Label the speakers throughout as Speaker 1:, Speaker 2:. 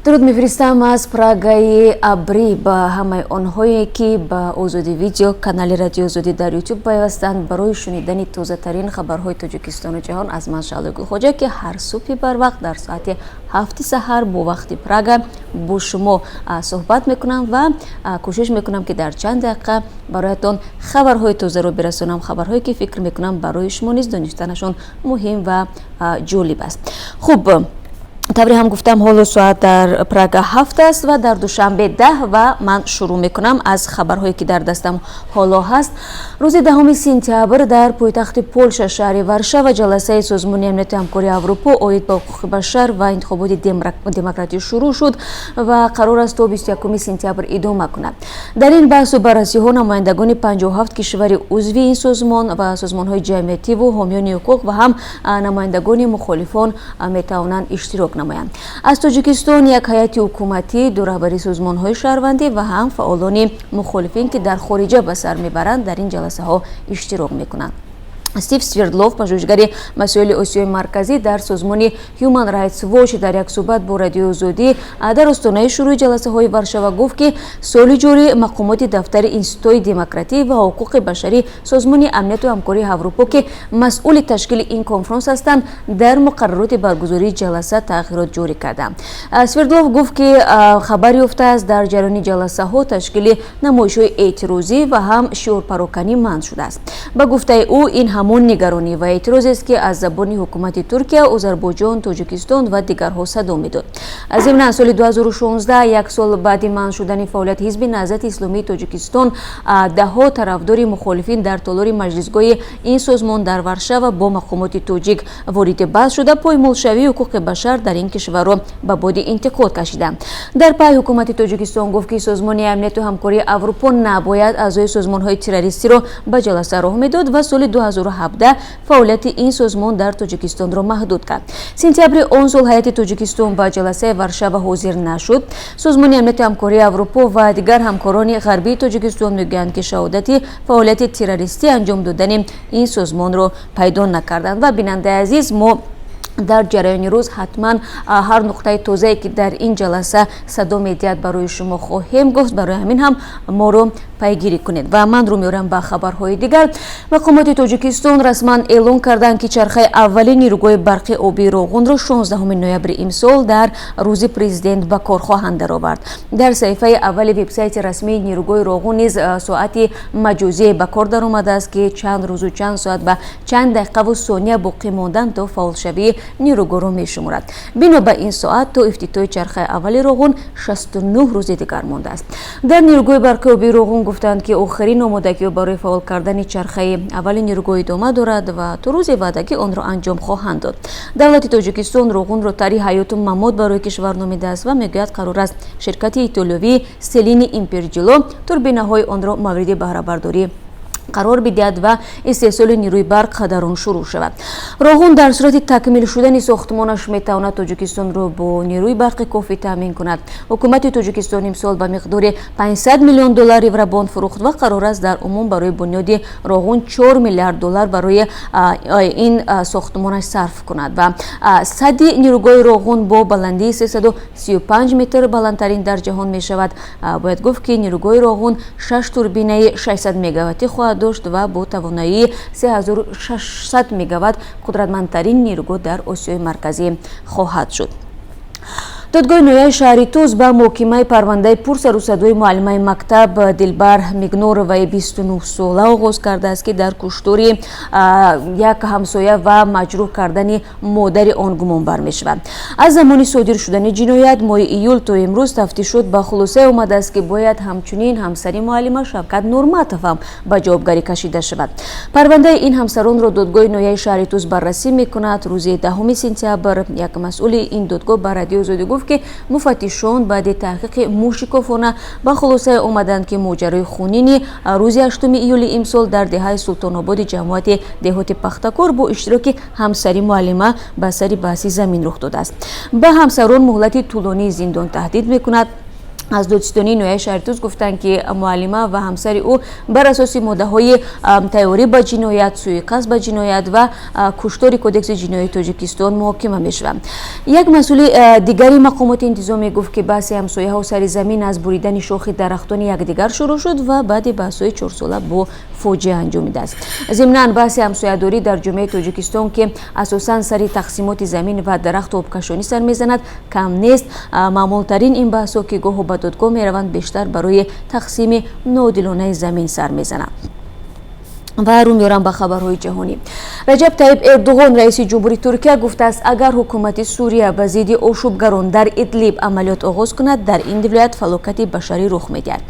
Speaker 1: Дуруд мефиристам аз Прагаи абрӣ ба ҳамаи онҳое, ки ба Озодӣ Видео, канали Радиои Озодӣ дар Ютуб пайвастанд, барои шунидани тозатарин хабарҳои Тоҷикистону ҷаҳон аз ман, Шаҳлои Гулхоҷа, ки ҳар субҳи барвақт дар соати 7-и саҳар бо вақти Прага бо шумо суҳбат мекунам ва кӯшиш мекунам, ки дар чанд дақиқа бароятон хабарҳои тозаро бирасонам, хабарҳое, ки фикр мекунам, барои шумо низ донистанашон муҳим ва ҷолиб аст. Хуб, тавре ҳам гуфтам, ҳоло соат дар Прага 7 аст ва дар Душанбе 10 ва ман шурӯъ мекунам аз хабарҳое, ки дар дастам ҳоло ҳаст. Рӯзи 10 сентябр дар пойтахти Полша, шаҳри Варшава, ҷаласаи Созмони Амнияти Ҳамкории Аврупо оид ба ҳуқуқи башар ва интихоботи демократӣ шурӯъ шуд ва қарор аст то 21 сентябр идома кунад. Дар ин баҳсу баррасиҳо намояндагони 57 кишвари узви ин созмон ва созмонҳои ҷамъиятиву ҳомиёни ҳуқуқ ва ҳам намояндагони мухолифон метавонанд иштирок намоянд. Аз Тоҷикистон як ҳайати ҳукуматӣ, ду раҳбари созмонҳои шаҳрвандӣ ва ҳам фаъолони мухолифин, ки дар хориҷа ба сар мебаранд, дар ин ҷаласаҳо иштирок мекунанд. Стив Свердлов, пажӯҳишгари масоили Осиёи Марказӣ дар созмони Human Rights Watch, дар як суҳбат бо Радиои Озодӣ дар остонаи шурӯъи ҷаласаҳои Варшава гуфт, ки соли ҷорӣ мақомоти дафтари Институтҳои демократӣ ва ҳуқуқи башарии Созмони Амнияту Ҳамкории Аврупо, ки масъули ташкили ин конфронс ҳастанд, дар муқаррароти баргузории ҷаласа тағйирот ҷорӣ карданд. Свердлов гуфт, ки хабар ёфтааст, дар ҷараёни ҷаласаҳо ташкили намоишҳои эътирозӣ ва ҳам шиорпароканӣ манъ шудааст. Ба гуфтаи ӯ, ин ҳамон нигаронӣ ва эътирозест, ки аз забони ҳукумати Туркия, Озарбойҷон, Тоҷикистон ва дигарҳо садо медод. Зимнан, соли 2016, як сол баъди манъ шудани фаъолияти Ҳизби Наҳзати Исломии Тоҷикистон, даҳҳо тарафдори мухолифин дар толори маҷлисгоҳи ин созмон дар Варшава бо мақомоти тоҷик вориди баҳс шуда, поймолшавии ҳуқуқи башар дар ин кишварро ба боди интиқод кашиданд. Дар пай ҳукумати Тоҷикистон гуфт, ки Созмони Амнияту Ҳамкории Аврупо набояд аъзои созмонҳои террористиро ба ҷаласа роҳ медод ва соли 2017 фаъолияти ин созмон дар Тоҷикистонро маҳдуд кард. Сентябри он сол ҳайати Тоҷикистон ба ҷаласаи Варшава ҳозир нашуд. Созмони Амнияти Ҳамкории Аврупо ва дигар ҳамкорони ғарбии Тоҷикистон мегӯянд, ки шаҳодати фаъолияти террористӣ анҷом додани ин созмонро пайдо накарданд. Ва, бинандаи азиз, мо дар ҷараёни рӯз ҳатман ҳар нуқтаи тозае, ки дар ин ҷаласа садо медиҳад, барои шумо хоҳем гуфт. Барои ҳамин ҳам моро пайгирӣ кунед. Ва ман рӯ меорам ба хабарҳои дигар. Мақомоти Тоҷикистон расман эълон карданд, ки чархаи аввали нирӯгоҳи барқи обии Роғунро 16 ноябри имсол, дар Рӯзи Президент, ба кор хоҳанд даровард. Дар саҳифаи аввали вебсайти расмии нирӯгоҳи Роғун низ соати маҷозие ба кор даромадааст, ки чанд рӯзу чанд соат ва чанд дақиқаву сония боқӣ мондан то фаъолшавии нирӯгоҳро мешуморад. Бино ба ин соат, то ифтитоҳи чархаи аввали Роғун 69 рӯзи дигар мондааст. Дар нирӯгоҳи барқи обии Роғун гуфтанд, ки охирин омодагиҳо барои фаъол кардани чархаи аввали нирӯгоҳ идома дорад ва то рӯзи ваъдагӣ онро анҷом хоҳанд дод. Давлати Тоҷикистон Роғунро тарҳи ҳаёту мамот барои кишвар номидааст ва мегӯяд, қарор аст ширкати итолиёвии Селини Имперҷило турбинаҳои онро мавриди баҳрабардорӣ қарор бидиҳад ва истеҳсоли нирӯи барқ дар он шурӯъ шавад. Роғун дар сурати такмил шудани сохтмонаш метавонад Тоҷикистонро бо нирӯи барқи кофӣ таъмин кунад. Ҳукумати Тоҷикистон имсол ба миқдори 500 миллион доллар евробонд фурӯхт ва қарор аст дар умум барои бунёди Роғун 4 миллиард доллар барои ин сохтмонаш сарф кунад. Ва садди нирӯгоҳи Роғун бо баландии 335 метр баландтарин дар ҷаҳон мешавад. Бояд гуфт, ки нирӯгоҳи Роғун шаш турбинаи 600 мегаваттӣ хоҳад дошт ва бо тавоноии 3600 мегаватт қудратмандтарин нирӯгоҳ дар Осиёи Марказӣ хоҳад шуд. Додгоҳи ноҳияи шаҳри Тӯс ба муҳокимаи парвандаи пурсарусадои муаллимаи мактаб Дилбар Мигнороваи 29-сола оғоз кардааст, ки дар куштори як ҳамсоя ва маҷрӯҳ кардани модари он гумонбар мешавад. Аз замони содир шудани ҷиноят моҳи июл то имрӯз тафтишот ба хулосае омадааст, ки бояд ҳамчунин ҳамсари муаллима Шавкат Нурматов ҳам ба ҷавобгарӣ кашида шавад. Парвандаи ин ҳамсаронро додгоҳи ноҳияи шаҳри Тӯс баррасӣ мекунад. Рӯзи 10 сентябр як масъули ин додгоҳ ба Радиои Озодӣ гуфт, ки муфаттишон баъди таҳқиқи мушикофона ба хулосае омаданд, ки моҷарои хунини рӯзи 8 июли имсол дар деҳаи Султонободи ҷамоати деҳоти Пахтакор бо иштироки ҳамсари муаллима ба сари баҳси замин рух додааст. Ба ҳамсарон муҳлати тӯлонии зиндон таҳдид мекунад. Аз додситонии ноҳияи Шаҳритӯз гуфтанд, ки муаллима ва ҳамсари ӯ бар асоси моддаҳои тайёрӣ ба ҷиноят, сӯиқасд ба ҷиноят ва куштори Кодекси ҷиноии Тоҷикистон муҳокима мешаванд. Як масъули дигари мақомоти интизомӣ гуфт, ки баҳси ҳамсояҳо сари замин аз буридани шохи дарахтони якдигар шурӯъ шуд ва баъди баҳсҳои чорсола бо фоҷиа анҷомидааст. Зимнан, баҳси ҳамсоядорӣ дар ҷомеаи Тоҷикистон, ки асосан сари тақсимоти замин ва дарахту обкашонӣ сар мезанад, кам нест. Маъмултарин ин баҳсҳо, ки гоҳо ба додгоҳ мераванд, бештар барои тақсими ноодилонаи замин сар мезананд. Ва рӯ меорам ба хабарҳои ҷаҳонӣ. Раҷаб Таиб Эрдуғон, раиси ҷумҳури Туркия, гуфтааст, агар ҳукумати Сурия ба зидди ошӯбгарон дар Идлиб амалиёт оғоз кунад, дар ин вилоят фалокати башарӣ рух медиҳад.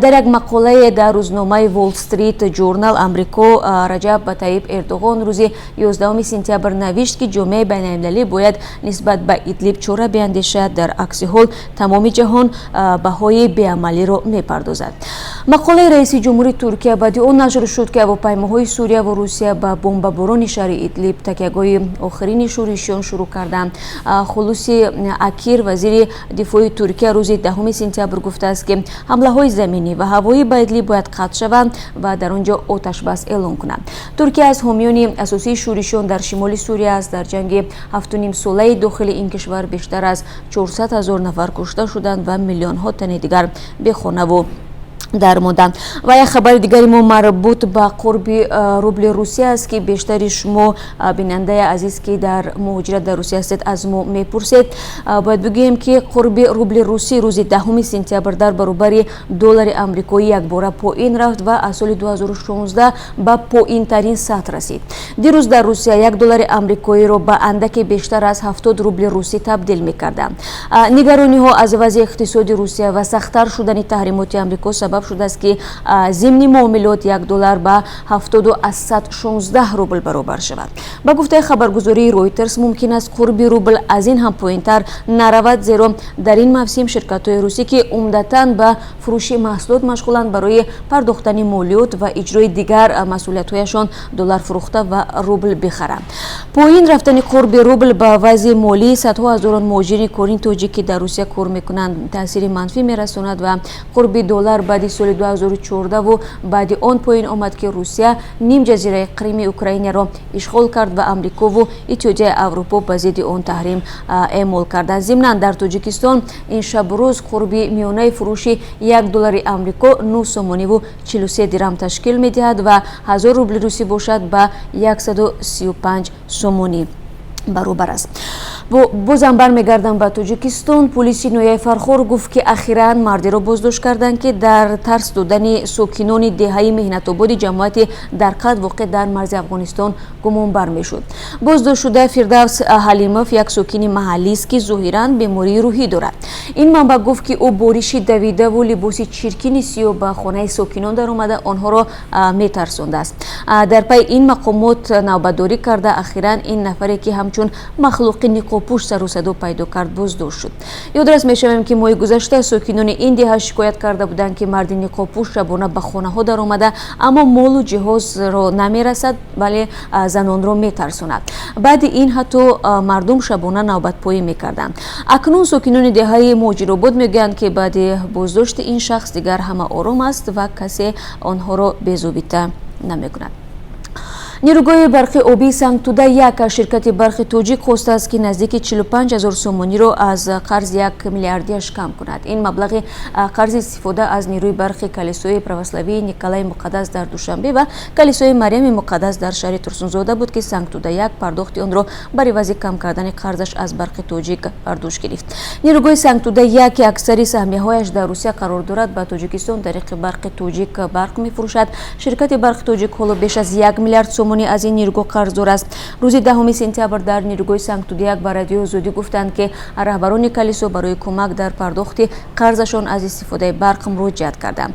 Speaker 1: Дар як мақолае дар рӯзномаи Wall Street Journal Амрико Раҷаб Таиб Эрдуғон рӯзи 11 сентябр навишт, ки ҷомеаи байналмилалӣ бояд нисбат ба Идлиб чора биандешад, дар акси ҳол тамоми ҷаҳон баҳои беамалиро мепардозад. Мақолаи раиси ҷумҳури Туркия баъди он нашр шуд, ки ҳавопаймоҳои Сурия ва Русия ба бомбаборони шаҳри Идлиб, такягоҳи охирини шӯришиён, шурӯъ карданд. Хулуси Акир, вазири дифои Туркия, рӯзи 10 сентябр гуфтааст, ки ҳамлаҳои заминӣ ва ҳавоӣ ба Идлиб бояд қатъ шаванд ва дар он ҷо оташбас эълон кунанд. Туркия аз ҳомиёни асосии шӯришиён дар шимоли Сурия аст. Дар ҷанги 7,5-солаи дохили ин кишвар бештар аз 400 ҳазор нафар кушта шуданд ва миллионҳо тани дигар бехонаву дармонданд. Ва як хабари дигари мо марбут ба қурби рубли Русия аст, ки бештари шумо, бинандаи азиз, ки дар муҳоҷират дар Русия ҳастед, аз мо мепурсед. Бояд бигӯем, ки қурби рубли русӣ рӯзи 10 сентябр дар баробари доллари амрикоӣ якбора поин рафт ва аз соли 2016 ба поинтарин сатҳ расид. Дирӯз дар Русия 1 доллари амрикоиро ба андаке бештар аз 70 рубли русӣ табдил мекарданд. Нигарониҳо аз вазъи иқтисоди Русия ва сахттар шудани таҳримоти Амрико сабаб шудааст, ки зимни муомилот 1 доллар ба 70,16 рубл баробар шавад. Ба гуфтаи хабаргузории Ройтерс, мумкин аст қурби рубл аз ин ҳам поинтар наравад, зеро дар ин мавсим ширкатҳои русӣ, ки умдатан ба фурӯши маҳсулот машғуланд, барои пардохтани молиёт ва иҷрои дигар масъулиятҳояшон доллар фурӯхта ва рубл бихаранд. Поин рафтани қурби рубл ба вазъи молии садҳо ҳазорон муҳоҷири корини тоҷик, ки дар Русия кор мекунанд, таъсири манфӣ мерасонад. Ва қурби доллар баъди соли 2014 баъди он поин омад, ки Русия нимҷазираи Қрими Украинаро ишғол кард ва Амрикову Иттиҳодияи Аврупо ба зидди он таҳрим эъмол карданд. Зимнан, дар Тоҷикистон ин шабу рӯз қурби миёнаи фурӯши 1 доллари Амрико 9 сомониву 43 дирам ташкил медиҳад ва 1000 рубли русӣ бошад, ба 135 сомонӣ баробар аст. Бозам бармегардам ба Тоҷикистон. Пулиси ноҳияи Фархор гуфт, ки ахиран мардеро боздошт карданд, ки дар тарс додани сокинони деҳаи Меҳнатободи ҷамоати Дарқад, воқеъ дар марзи Афғонистон, гумонбар мешуд. Боздоштшуда Фирдавс Ҳалимов як сокини маҳаллист, ки зоҳиран бемории рӯҳӣ дорад. Ин манбаъ гуфт, ки ӯ бо риши давидаву либоси чиркини сиёҳ ба хонаи сокинон даромада, онҳоро метарсондааст. Дар пайи ин мақомот навбатдорӣ карда, ахиран ин нафаре, ки ҳамчун махлуқи ниқобпӯш сару садо пайдо кард, боздошт шуд. Ёдрас мешавем, ки моҳи гузашта сокинони ин деҳа шикоят карда буданд, ки марди ниқобпӯш шабона ба хонаҳо даромада, аммо молу ҷиҳозро намерасад, бале занонро метарсонад. Баъди ин ҳатто мардум шабона навбатпоӣ мекарданд. Акнун сокинони деҳаи Муҳоҷиробод мегӯянд, ки баъди боздошти ин шахс дигар ҳама ором аст ва касе онҳоро безобита намекунад. Нерӯгоҳи барқи обии Сангтуда 1 аз ширкати Барқи Тоҷик хостааст, ки наздики 45 ҳазор сомониро аз қарзи 1 миллиардиаш кам кунад. Ин маблағи қарзи истифода аз нерӯи барқи калисои православии Николаи Муқаддас дар Душанбе ва калисои Марьями Муқаддас дар шаҳри Турсунзода буд, ки Сангтуда 1 пардохти онро бар ивази кам кардани қарзаш аз Барқи Тоҷик бар дӯш гирифт. Нерӯгоҳи Сангтуда 1, ки аксари саҳмияҳояш дар Русия қарор дорад, ба Тоҷикистон тариқи Барқи Тоҷик барқ мефурӯшад. Ширкати Барқи Тоҷик ҳоло беш аз 1 миллиард сомонӣ аз ин нерӯгоҳ қарздор аст. Рӯзи 10 сентябр дар нерӯгоҳи Сангтуда 1 ба Радиои Озодӣ гуфтанд, ки раҳбарони калисо барои кӯмак дар пардохти қарзашон аз истифодаи барқ муроҷиат карданд.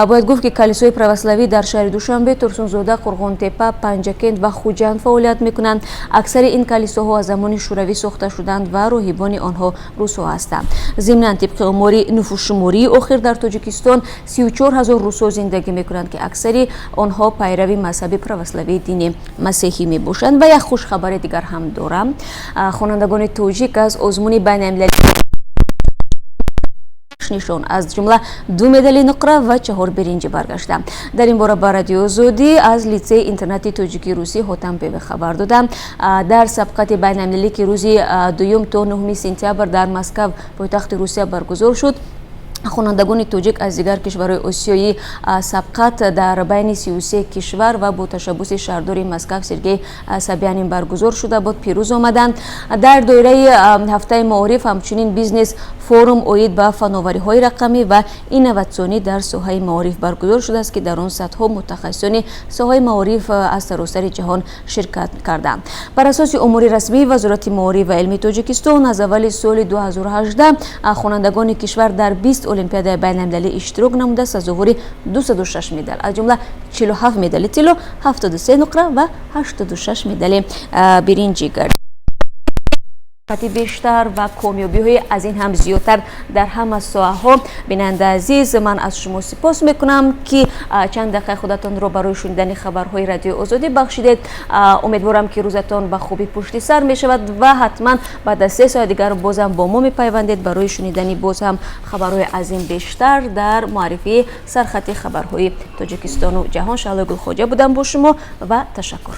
Speaker 1: Бояд гуфт, ки калисои православӣ дар шаҳри Душанбе, Турсунзода, Қурғонтепа, Панҷакент ва Хуҷанд фаъолият мекунанд. Аксари ин калисоҳо аз замони Шӯравӣ сохта шуданд ва роҳибони онҳо русҳо ҳастанд. Зимнан, тибқи омори нуфусшумории охир, дар Тоҷикистон 34 ҳазор русҳо зиндагӣ мекунанд, ки аксари онҳо пайрави мазҳаби православии дини масеҳӣ мебошанд. Ва як хушхабари дигар ҳам дорам. Хонандагони тоҷик аз озмуни байналмилалӣ Нишон, аз ҷумла ду медали нуқра ва чаҳор биринҷӣ баргаштанд. Дар ин бора ба Радиои Озодӣ аз литсеи интернати тоҷикӣ русӣ Ҳотам Беве хабар доданд. Дар сабқати байналмилалӣ, ки рӯзи 2 то 9 сентябр дар Москав, пойтахти Русия, баргузор шуд, хонандагони тоҷик аз дигар кишварҳои осиёӣ. Сабқат дар байни 33 кишвар ва бо ташаббуси шаҳрдори Москав Сергей Собянин баргузор шуда буд, пирӯз омаданд. Дар доираи ҳафтаи маориф ҳамчунин бизнес форум оид ба фановариҳои рақамӣ ва инноватсионӣ дар соҳаи маориф баргузор шудааст, ки дар он садҳо мутахассисони соҳаи маориф аз саросари ҷаҳон ширкат карданд. Бар асоси омори расмии Вазорати маориф ва илми Тоҷикистон, аз аввали соли 2018 хонандагони кишвар дар 20 олимпиадаи байналмилалӣ иштирок намуда, сазовори 206 медал, аз ҷумла 47 медали тилло, 73 нуқра ва 86 медали биринҷӣ гардид. Бештар ва комёбиҳои аз ин ҳам зиёдтар дар ҳама соҳаҳо. Бинандаи азиз, ман аз шумо сипос мекунам, ки чанд дақиқа худатонро барои шунидани хабарҳои Радиои Озодӣ бахшидед. Умедворам, ки рӯзатон ба хубӣ пушти сар мешавад ва ҳатман баъд аз 3 соат дигар бозам бо мо мепайвандед барои шунидани боз ҳам хабарҳои аз ин бештар дар муаррифии сархати хабарҳои Тоҷикистону ҷаҳон. Шаҳлои Гулхоҷа будам бо шумо ва ташаккур.